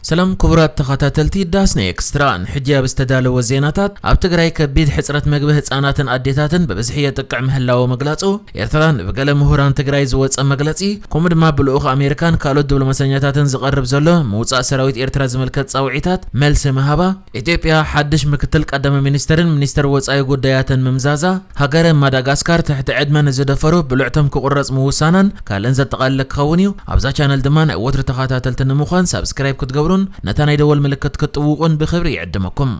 ሰላም ክቡራት ተኸታተልቲ ዳስና ኤክስትራ፣ ንሕጂ ኣብ ዝተዳለወ ዜናታት፣ ኣብ ትግራይ ከቢድ ሕጽረት መግቢ ህጻናትን ኣዴታትን ብብዝሒ የጥቅዕ ምህላዉ ምግላጹ፣ ኤርትራ ንብገለ ምሁራን ትግራይ ዝወጸ መግለጺ፣ ከምኡ ድማ ብልኡኽ ኣሜሪካን ካልኦት ዲፕሎማሰኛታትን ዝቐርብ ዘሎ ምውጻእ ሰራዊት ኤርትራ ዝምልከት ጻውዒታት መልሲ ምሃባ፣ ኢትዮጵያ ሓድሽ ምክትል ቀዳማይ ሚኒስተርን ሚኒስተር ወጻኢ ጉዳያትን ምምዛዛ፣ ሃገረ ማዳጋስካር ትሕቲ ዕድመ ንዝደፈሩ ብልዕቶም ክቑረጽ ምውሳናን ካልእን ዘጠቓልል ክኸውን እዩ። ኣብዛ ቻነል ድማ ናይ ወትሩ ተኸታተልቲ ንምዃን ሳብስክራይብ ክትገብሩን ነታ ናይ ደወል ምልክት ክትጥውቑን ብኽብሪ ይዕድመኩም።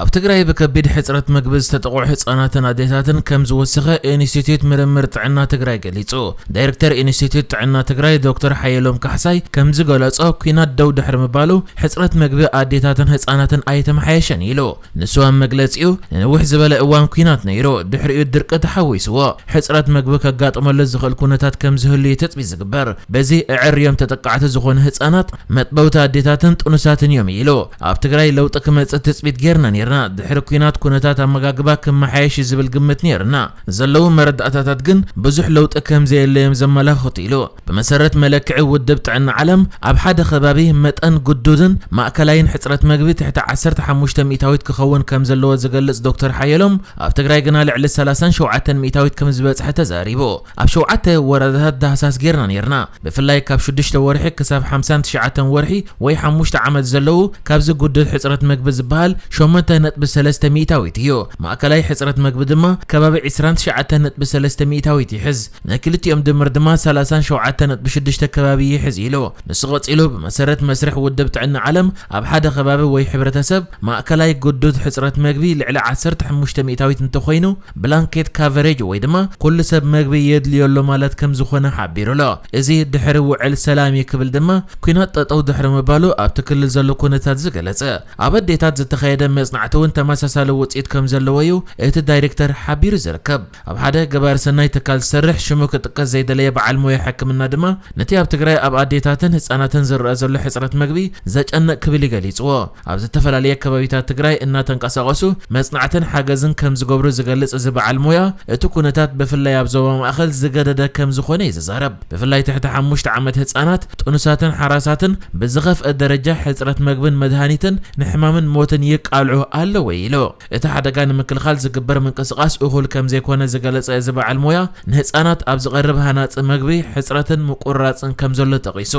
ኣብ ትግራይ ብከቢድ ሕጽረት መግቢ ዝተጠቕዑ ህጻናትን ኣዴታትን ከም ዝወሰኸ ኢንስቲትዩት ምርምር ጥዕና ትግራይ ገሊጹ። ዳይሬክተር ኢንስቲትዩት ጥዕና ትግራይ ዶክተር ሓየሎም ካሕሳይ ከም ዝገለጾ፣ ኲናት ደው ድሕሪ ምባሉ ሕጽረት መግቢ ኣዴታትን ህጻናትን ኣይተመሓየሸን ኢሉ። ንሱ ኣብ መግለጺኡ፣ ንንውሕ ዝበለ እዋን ኲናት ነይሩ፣ ድሕሪኡ ድርቂ ተሓዊስዎ፣ ሕጽረት መግቢ ከጋጥመሉ ዝኽእል ኩነታት ከም ዝህሉ እዩ ትጽቢት ዝግበር። በዚ እዕር እዮም ተጠቃዕቲ ዝኾኑ ህጻናት፣ መጥበውቲ ኣዴታትን ጥኑሳትን እዮም ኢሉ። ኣብ ትግራይ ለውጢ ክመጽእ ትጽቢት ጌርና ኔርና፣ ድሕሪ ኲናት ኩነታት ኣመጋግባ ክመሓየሽ እዩ ዝብል ግምት ኔርና። ዘለዉ መረዳእታታት ግን ብዙሕ ለውጢ ከም ዘየለ እዮም ዘመላኽቱ ኢሉ። ብመሰረት መለክዒ ውድብ ጥዕና ዓለም፣ ኣብ ሓደ ከባቢ መጠን ግዱድን ማእከላይን ሕጽረት መግቢ ትሕቲ ዓሰርተ ሓሙሽተ ሚእታዊት ክኸውን ከም ዘለዎ ዝገልጽ ዶክተር ሓየሎም፣ ኣብ ትግራይ ግና ልዕሊ ሰላሳን ሸውዓተን ሚእታዊት ከም ዝበጽሐ ተዛሪቡ። ኣብ ሸውዓተ ወረዳታት ዳህሳስ ጌርና ኔርና። ብፍላይ ካብ ሽዱሽተ ወርሒ ክሳብ ሓምሳን ትሽዓተን ወርሒ ወይ ሓሙሽተ ዓመት ዘለዉ፣ ካብዚ ግዱድ ሕጽረት መግቢ ዝበሃል ሸሞንተ ነጥቢ ሰለስተ ሚእታዊት እዩ። ማእከላይ ሕጽረት መግቢ ድማ ከባቢ ዕስራን ትሽዓተን ነጥቢ ሰለስተ ሚእታዊት ይሕዝ። ናይ ክልቲኦም ድምር ድማ ሰላሳን ሸውዓተን ነጥቢ ሽዱሽተ ከባቢ ይሕዝ ኢሉ። ንሱ ቀጺሉ፣ ብመሰረት መስርሕ ውድብ ጥዕና ዓለም፣ ኣብ ሓደ ከባቢ ወይ ሕብረተሰብ ማእከላይ ግዱድ ሕጽረት መግቢ ልዕሊ ዓሰርተ ሓሙሽተ ሚእታዊት እንተኾይኑ፣ ብላንኬት ካቨሬጅ ወይ ድማ ኩሉ ሰብ መግቢ የድልዮ ኣሎ ማለት ከም ዝኾነ ሓቢሩ ኣሎ። እዚ ድሕሪ ውዕል ሰላም እዩ ክብል ድማ፣ ኲናት ጠጠው ድሕሪ ምባሉ ኣብቲ ክልል ዘሎ ኩነታት ዝገለጸ። ኣብ ኣዴታት ዝተኻየደ መጽናዕቲ እውን ተመሳሳሊ ውጽኢት ከም ዘለዎ እዩ እቲ ዳይሬክተር ሓቢሩ ዝርከብ። ኣብ ሓደ ገባሪ ሰናይ ትካል ዝሰርሕ ሽሙ ክጥቀስ ዘይደለየ በዓል ሞያ ሕክምና ድማ፣ ነቲ ኣብ ትግራይ ኣብ ኣዴታትን ህጻናትን ዝረኣ ዘሎ ሕጽረት መግቢ ዘጨንቕ ክብል እዩ ገሊጽዎ። ኣብ ዝተፈላለየ ከባቢታት ትግራይ እናተንቀሳቐሱ መጽናዕትን ሓገዝን ከም ዝገብሩ ዝገልጽ እዚ በዓል ሞያ፣ እቲ ኩነታት ብፍላይ ኣብ ዞባ ማእከል ዝገደደ ከም ዝኾነ እዩ ዝዛረብ። ብፍላይ ትሕቲ ሓሙሽተ ዓመት ህጻናት፣ ጥኑሳትን ሓራሳትን ብዝኸፍአ ደረጃ ሕጽረት መግብን መድሃኒትን ንሕማምን ሞትን ይቃልዑ ኣለዉ ኢሉ። እቲ ሓደጋ ንምክልኻል ዝግበር ምንቅስቓስ እኹል ከም ዘይኮነ ዝገለጸ እዚ በዓል ሞያ፣ ንህጻናት ኣብ ዝቐርብ ሃናጺ መግቢ ሕጽረትን ምቁርራጽን ከም ዘሎ ጠቒሱ።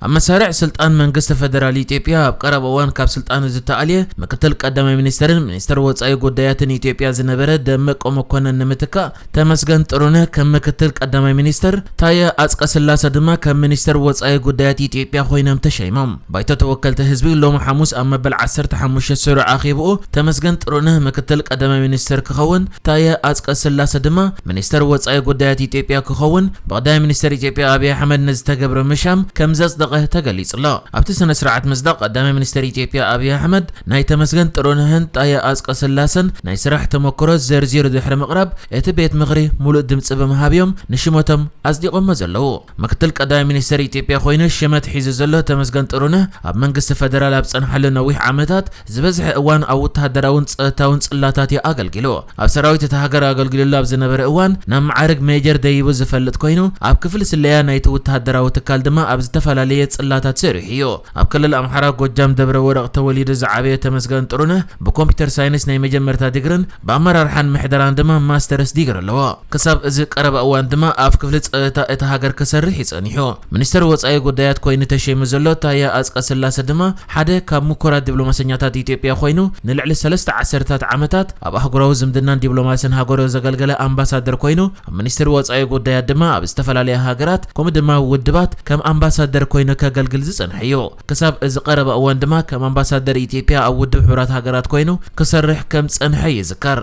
ኣብ መሳርዕ ስልጣን መንግስቲ ፈደራል ኢትዮጵያ ኣብ ቀረባ እዋን ካብ ስልጣኑ ዝተኣልየ ምክትል ቀዳማይ ሚኒስተርን ሚኒስተር ወጻኢ ጉዳያትን ኢትዮጵያ ዝነበረ ደመቀ መኮነን ንምትካእ ተመስገን ጥሩነህ ከም ምክትል ቀዳማይ ሚኒስተር፣ ታየ ኣጽቀ ስላሰ ድማ ከም ሚኒስተር ወጻኢ ጉዳያት ኢትዮጵያ ኮይኖም ተሸይሞም። ባይቶ ተወከልቲ ህዝቢ ሎሚ ሓሙስ ኣብ መበል ዓሰርተ ሓሙሽተ ስሩዕ ኣኼብኡ ተመስገን ጥሩነህ ምክትል ቀዳማይ ሚኒስተር ክኸውን፣ ታየ ኣጽቀ ስላሰ ድማ ሚኒስተር ወጻኢ ጉዳያት ኢትዮጵያ ክኸውን ብቐዳማይ ሚኒስተር ኢትዮጵያ ኣብይ ኣሕመድ ንዝተገብረ ምሻም ከም ዘጽደቐ ተገሊጹ ኣሎ። ኣብቲ ስነ ስርዓት ምጽዳቕ ቀዳማይ ሚኒስተር ኢትዮጵያ ኣብይ ኣሕመድ ናይ ተመስገን ጥሩነህን ጣየ ኣጽቀ ስላሰን ናይ ስራሕ ተመክሮ ዘርዚሩ ድሕሪ ምቕራብ፣ እቲ ቤት ምኽሪ ሙሉእ ድምጺ ብምሃብ እዮም ንሽመቶም ኣጽዲቖሞ ዘለዉ። ምክትል ቀዳማይ ሚኒስተር ኢትዮጵያ ኮይኑ ሽመት ሒዙ ዘሎ ተመስገን ጥሩነህ፣ ኣብ መንግስቲ ፈደራል ኣብ ጸንሓሉ ነዊሕ ዓመታት ዝበዝሐ እዋን ኣብ ወተሃደራውን ጸጥታውን ጽላታት እዩ ኣገልጊሉ። ኣብ ሰራዊት እታ ሃገር ኣገልጊሉሉ ኣብ ዝነበረ እዋን፣ ናብ መዓርግ ሜጀር ደይቡ ዝፈልጥ ኮይኑ፣ ኣብ ክፍሊ ስለያ ናይቲ ወተሃደራዊ ትካል ድማ ኣብ ዝተፈላለየ ጽላታት ሰሪሑ እዩ። ኣብ ክልል ኣምሓራ ጎጃም ደብረ ወርቅ ተወሊዱ ዝዓበየ ተመስገን ጥሩነህ፣ ብኮምፒውተር ሳይንስ ናይ መጀመርታ ዲግርን ብኣመራርሓን ምሕደራን ድማ ማስተርስ ዲግሪ ኣለዎ። ክሳብ እዚ ቀረባ እዋን ድማ ኣብ ክፍሊ ጸጥታ እታ ሃገር ክሰርሕ እዩ ጸኒሑ። ሚኒስተር ወጻኢ ጉዳያት ኮይኑ ተሸይሙ ዘሎ ታየ ኣጽቀ ስላሰ ድማ ሓደ ካብ ምኩራት ዲፕሎማሰኛታት ኢትዮጵያ ኮይኑ፣ ንልዕሊ ሰለስተ ዓሰርታት ዓመታት ኣብ ኣህጉራዊ ዝምድናን ዲፕሎማስን ሃገሩ ዘገልገለ ኣምባሳደር ኮይኑ፣ ኣብ ሚኒስትሪ ወጻኢ ጉዳያት ድማ ኣብ ዝተፈላለያ ሃገራት ከምኡ ድማ ውድባት ከም ኣምባሳደር ኮይኑ ከገልግል ዝጸንሐ እዩ። ክሳብ እዚ ቀረባ እዋን ድማ ከም ኣምባሳደር ኢትዮጵያ ኣብ ውድብ ሕቡራት ሃገራት ኮይኑ ክሰርሕ ከም ዝጸንሐ ይዝከር።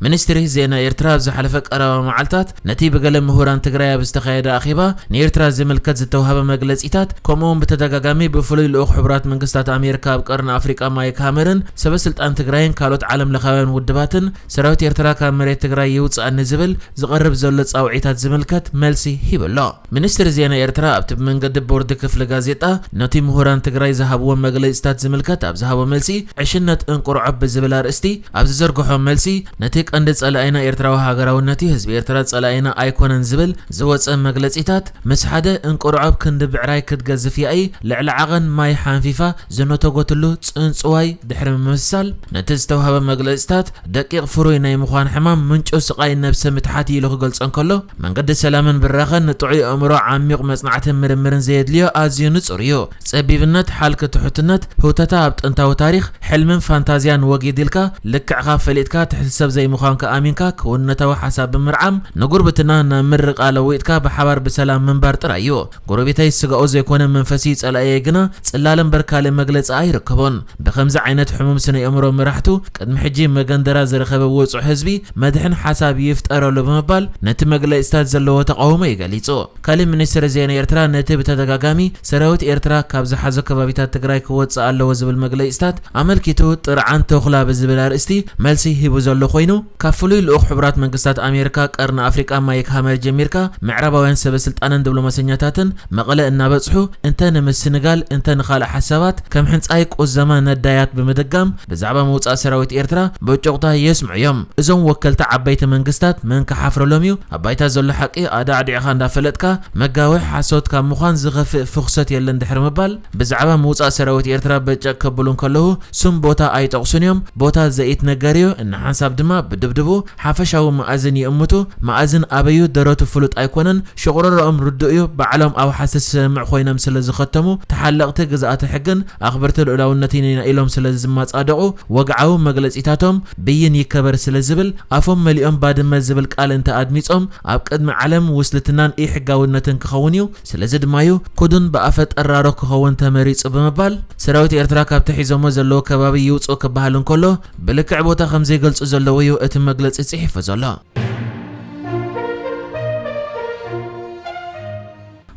ሚኒስትሪ ዜና ኤርትራ ኣብ ዝሓለፈ ቀረባ መዓልታት ነቲ ብገለ ምሁራን ትግራይ ኣብ ዝተኻየደ ኣኼባ ንኤርትራ ዝምልከት ዝተዋህበ መግለጺታት፣ ከምኡ'ውን ብተደጋጋሚ ብፍሉይ ልኡኽ ሕቡራት መንግስታት ኣሜሪካ ኣብ ቀርኒ ኣፍሪቃ ማይክ ሃመርን ሰበ ስልጣን ትግራይን ካልኦት ዓለም ለኻውያን ውድባትን ሰራዊት ኤርትራ ካብ መሬት ትግራይ ይውጻእ ንዝብል ዝቐርብ ዘሎ ጻውዒታት ዝምልከት መልሲ ሂቡ ኣሎ። ሚኒስትሪ ዜና ኤርትራ ኣብቲ ብመንገዲ ቦርድ ክፍሊ ጋዜጣ ነቲ ምሁራን ትግራይ ዝሃብዎ መግለጺታት ዝምልከት ኣብ ዝሃቦ መልሲ፣ ዕሽነት እንቁርዖ ብዝብል ኣርእስቲ ኣብ ዝዘርግሖ መልሲ፣ ነቲ ቀንዲ ጸላኢና ኤርትራዊ ሃገራውነት እዩ፣ ህዝቢ ኤርትራ ጸላኢና ኣይኮነን ዝብል ዝወጸ መግለጺታት፣ ምስ ሓደ እንቁርዖብ ክንዲ ብዕራይ ክትገዝፍ ያኢ፣ ልዕሊ ዓቐን ማይ ሓንፊፋ ዝነተጎትሉ ጽንጽዋይ ድሕሪ ምምስሳል፣ ነቲ ዝተዋህበ መግለጺታት ደቂቕ ፍሩይ ናይ ምዃን ሕማም ምንጩ ስቓይ ነብሰ ምትሓት ኢሉ ክገልጾ እንከሎ፣ መንገዲ ሰላምን ብራኸን ንጥዑይ ኣእምሮ ዓሚቕ መጽናዕትን ምርምርን ዘየድልዮ ኣዝዩ ንጹር እዩ። ጸቢብነት፣ ሓልኪ ትሑትነት፣ ህውተታ ኣብ ጥንታዊ ታሪኽ፣ ሕልምን ፋንታዝያን ወጊድ ኢልካ ልክዕካ ፈሊጥካ ትሕቲ ሰብ ዘይምዃንካ ኣሚንካ ክውንነታዊ ሓሳብ ብምርዓም ንጉርብትና ናብ ምርቓ ለዊጥካ ብሓባር ብሰላም ምንባር ጥራይ እዩ። ጎረቤተይ ስጋኡ ዘይኮነ መንፈሲ ጸላእየ ግና ጽላል እምበር ካልእ መግለጺ ኣይርከቦን። ብኸምዚ ዓይነት ሕሙም ስነ ኣእምሮ መራሕቱ ቅድሚ ሕጂ መገንደራ ዝረኸበ ውጹዕ ህዝቢ መድሕን ሓሳብ ይፍጠረሉ ብምባል ነቲ መግለጺታት ዘለዎ ተቓውሞ እዩ ገሊጹ። ካልእ ሚኒስትሪ ዜና ኤርትራ ነቲ ብተደጋጋሚ ሰራዊት ኤርትራ ካብ ዝሓዞ ከባቢታት ትግራይ ክወጽእ ኣለዎ ዝብል መግለጺታት ኣመልኪቱ ጥርዓን ተኹላ ብዝብል ኣርእስቲ መልሲ ሂቡ ዘሎ ኮይኑ፣ ካብ ፍሉይ ልኡኽ ሕቡራት መንግስታት ኣሜሪካ ቀርኒ ኣፍሪቃ ማይክ ሃመር ጀሚርካ ምዕራባውያን ሰበ ስልጣንን ዲፕሎማሰኛታትን መቐለ እናበጽሑ እንተ ንምስንጋል እንተ ንኻልእ ሓሳባት ከም ሕንጻይ ቁዘማ ነዳያት ብምድጋም ብዛዕባ ምውጻእ ሰራዊት ኤርትራ ብጭቑታ የስምዑ እዮም። እዞም ወከልቲ ዓበይቲ መንግስታት መን ክሓፍረሎም እዩ? ኣብ ባይታ ዘሎ ሓቂ ኣዳዕዲዕኻ እንዳፈለጥካ መጋውሒ ሓሶት ካብ ምዃን ዝኸፍእ ፍኹሰት የለን ድሕሪ ምባል ብዛዕባ ምውጻእ ሰራዊት ኤርትራ በጨቅ ከብሉ እንከለዉ ስም ቦታ ኣይጠቕሱን እዮም። ቦታ ዘይትነገር እዩ። እና ሓንሳብ ድማ ብድብድቡ ሓፈሻዊ መኣዝን ይእምቱ። መኣዝን ኣበዩ ደረቱ ፍሉጥ ኣይኮነን። ሽቑረሮኦም ርዱእ እዩ። ባዕሎም ኣውሓሲ ዝሰምዕ ኮይኖም ስለ ዝኸተሙ ተሓለቕቲ ግዝኣተ ሕግን ኣኽበርቲ ልኡላውነትን ኢና ኢሎም ስለ ዝማጻደቑ ወግዓዊ መግለጺታቶም ብይን ይከበር ስለ ዝብል ኣፎም መሊኦም ባድመ ዝብል ቃል እንተ ኣድሚጾም ኣብ ቅድሚ ዓለም ውስልትናን ኢሕጋውነትን ክኸውን እዩ። ስለዚ ድማ እዩ ኩዱን ብኣፈ ጠራሮ ክኸውን ተመሪጹ ብምባል ሰራዊት ኤርትራ ካብቲ ሒዞሞ ዘለዉ ከባቢ ይውጽኡ ክበሃል እንከሎ ብልክዕ ቦታ ከም ዘይገልጹ ዘለዉ እዩ እቲ መግለጺ ጽሒፉ ዘሎ።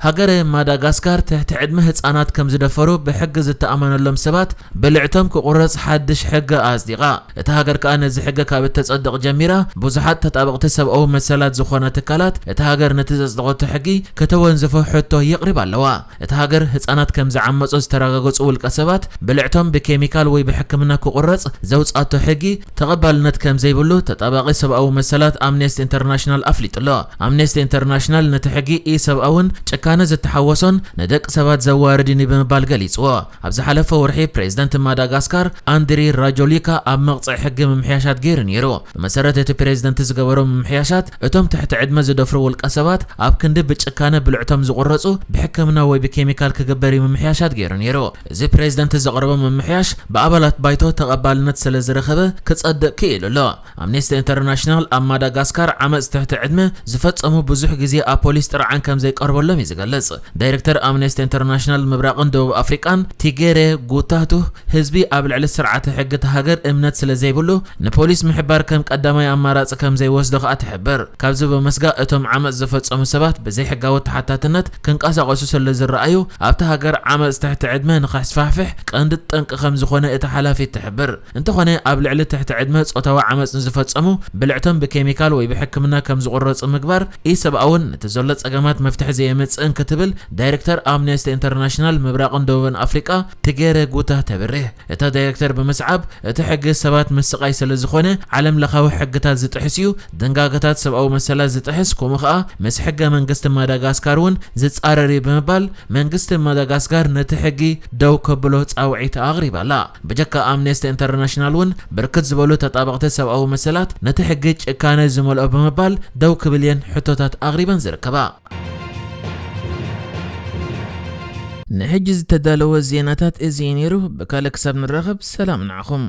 ሃገረ ማዳጋስካር ትሕቲ ዕድመ ህጻናት ከም ዝደፈሩ ብሕጊ ዝተኣመነሎም ሰባት ብልዕቶም ክቑረጽ ሓድሽ ሕጊ ኣጽዲቓ። እታ ሃገር ከኣ ነዚ ሕጊ ካብ እተጸድቕ ጀሚራ ብዙሓት ተጣበቕቲ ሰብኣዊ መሰላት ዝኾና ትካላት እታ ሃገር ነቲ ዘጽደቐቶ ሕጊ ከተወንዝፎ ሕቶ የቕሪባ ኣለዋ። እታ ሃገር ህጻናት ከም ዝዓመጹ ዝተረጋገጹ ውልቀ ሰባት ብልዕቶም ብኬሚካል ወይ ብሕክምና ክቑረጽ ዘውጻቶ ሕጊ ተቐባልነት ከም ዘይብሉ ተጣባቒ ሰብኣዊ መሰላት ኣምነስቲ ኢንተርናሽናል ኣፍሊጡ ኣሎ። ኣምነስቲ ኢንተርናሽናል ነቲ ሕጊ ኢሰብኣውን ጭካነ ዝተሓወሶን ንደቂ ሰባት ዘዋርድን እዩ ብምባል ገሊጽዎ። ኣብ ዝሓለፈ ወርሒ ፕሬዝደንት ማዳጋስካር ኣንድሪ ራጆሊካ ኣብ መቕጽዒ ሕጊ ምምሕያሻት ገይሩ ነይሩ። ብመሰረት እቲ ፕሬዝደንት ዝገበሮ ምምሕያሻት እቶም ትሕቲ ዕድመ ዝደፍሩ ውልቀ ሰባት ኣብ ክንዲ ብጭካነ ብልዕቶም ዝቑረጹ ብሕክምና ወይ ብኬሚካል ክግበር እዩ ምምሕያሻት ገይሩ ነይሩ። እዚ ፕሬዝደንት ዘቕረቦ ምምሕያሽ ብኣባላት ባይቶ ተቐባልነት ስለ ዝረኸበ ክጸድቕ ክኢሉ ኣሎ። ኣምነስቲ ኢንተርናሽናል ኣብ ማዳጋስካር ዓመጽ ትሕቲ ዕድመ ዝፈጸሙ ብዙሕ ግዜ ኣብ ፖሊስ ጥርዓን ከም ዘይቀርበሎም እዩ ዝገልጽ። ዳይሬክተር ኣምነስቲ ኢንተርናሽናል ምብራቕን ደቡብ ኣፍሪቃን ቲጌሬ ጉታቱ ህዝቢ ኣብ ልዕሊ ስርዓተ ሕጊ እታ ሃገር እምነት ስለ ዘይብሉ ንፖሊስ ምሕባር ከም ቀዳማይ ኣማራጺ ከም ዘይወስዶ ከኣ ትሕብር። ካብዚ ብምስጋእ እቶም ዓመጽ ዝፈጸሙ ሰባት ብዘይሕጋዊ ተሓታትነት ክንቀሳቐሱ ስለ ዝረኣዩ ኣብታ ሃገር ዓመጽ ትሕቲ ዕድመ ንኸስፋሕፍሕ ቀንዲ ጠንቂ ከም ዝኾነ እታ ሓላፊት ትሕብር። እንተኾነ ኣብ ልዕሊ ትሕቲ ዕድመ ጾታዊ ዓመጽ ንዝፈጸሙ ብልዕቶም ብኬሚካል ወይ ብሕክምና ከም ዝቑረጹ ምግባር ኢሰብኣውን ነቲ ዘሎ ጸገማት መፍትሒ ዘየምጽእን ክትብል ዳይሬክተር ኣምነስቲ ኢንተርናሽናል ምብራቕን ደቡብን ኣፍሪቃ ቲጌሬ ጉታ ተብርህ። እታ ዳይሬክተር ብምስዓብ እቲ ሕጊ ሰባት ምስቓይ ስለ ዝኾነ ዓለም ለኻዊ ሕግታት ዝጥሕስ እዩ፣ ድንጋገታት ሰብኣዊ መሰላት ዝጥሕስ ከምኡ ኸኣ ምስ ሕገ መንግስቲ ማዳጋስካር እውን ዝጻረር እዩ ብምባል መንግስቲ ማዳጋስካር ነቲ ሕጊ ደው ከብሎ ጻውዒት ኣቕሪባ ኣላ። ብጀካ ኣምነስቲ ኢንተርናሽናል እውን ብርክት ዝበሉ ተጣበቕቲ ሰብኣዊ መሰላት ነቲ ሕጊ ጭካነ ዝመልኦ ብምባል ደው ክብል እየን ሕቶታት ኣቕሪበን ዝርከባ። ንሕጂ ዝተዳለወ ዜናታት እዚ እዩ ነይሩ። ብካልእ ክሳብ ንራኸብ ሰላም ንዓኹም።